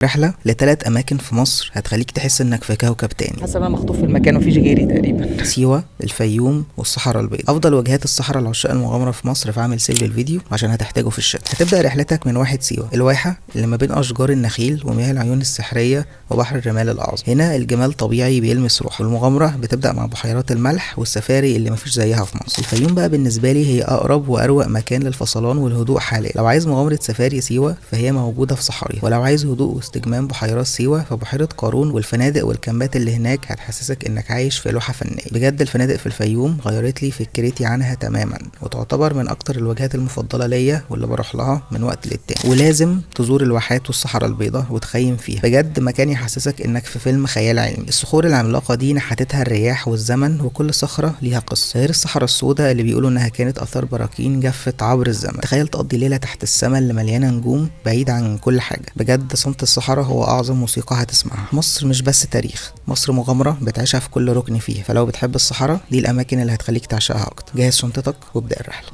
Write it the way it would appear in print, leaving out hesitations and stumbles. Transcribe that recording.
رحلة لثلاث أماكن في مصر هتخليك تحس إنك في كوكب تاني. حاسس ان انا مخطوف في المكان، مفيش غيري تقريبا. سيوة، الفيوم، والصحراء البيضاء. أفضل وجهات الصحراء لعشاق المغامرة في مصر، فاعمل save للفيديو عشان هتحتاجه في الشتاء. هتبدأ رحلتك من واحة سيوة، الواحة اللي ما بين أشجار النخيل ومياه العيون السحرية وبحر الرمال الأعظم. هنا الجمال طبيعي بيلمس روحك، والمغامرة بتبدأ مع بحيرات الملح والسفاري اللي مفيش زيها في مصر. الفيوم بقى بالنسبة لي هي أقرب وأروق مكان للفصلان والهدوء حاليا. لو عايز مغامرة سفاري سيوة فهي موجودة في صحاريها، ولو عايز هدوء واستجمام بحيرات سيوة فبحيرة قارون والفنادق والكامبات اللي هناك هتحسسك انك عايش في لوحة فنية. بجد الفنادق في الفيوم غيرت لي فكرتي عنها تماما، وتعتبر من اكتر الوجهات المفضلة ليا واللي بروح لها من وقت للتاني. ولازم تزور الواحات والصحراء البيضاء وتخيم فيها، بجد مكان يحسسك انك في فيلم خيال علمي. الصخور العملاقة دي نحتتها الرياح والزمن، وكل صخرة ليها قصة، غير الصحراء السوداء اللي بيقولوا انها كانت اثار براكين جفت عبر الزمن. تخيل تقضي ليلة تحت السماء اللي مليانة نجوم بعيد عن كل حاجة. بجد صمت الصحراء هو اعظم موسيقى هتسمعها. مصر مش بس تاريخ، مصر مغامرة بتعيشها في كل ركن فيها. فلو بتحب الصحراء دي الاماكن اللي هتخليك تعشقها اكتر. جهز شنطتك وابدأ الرحلة.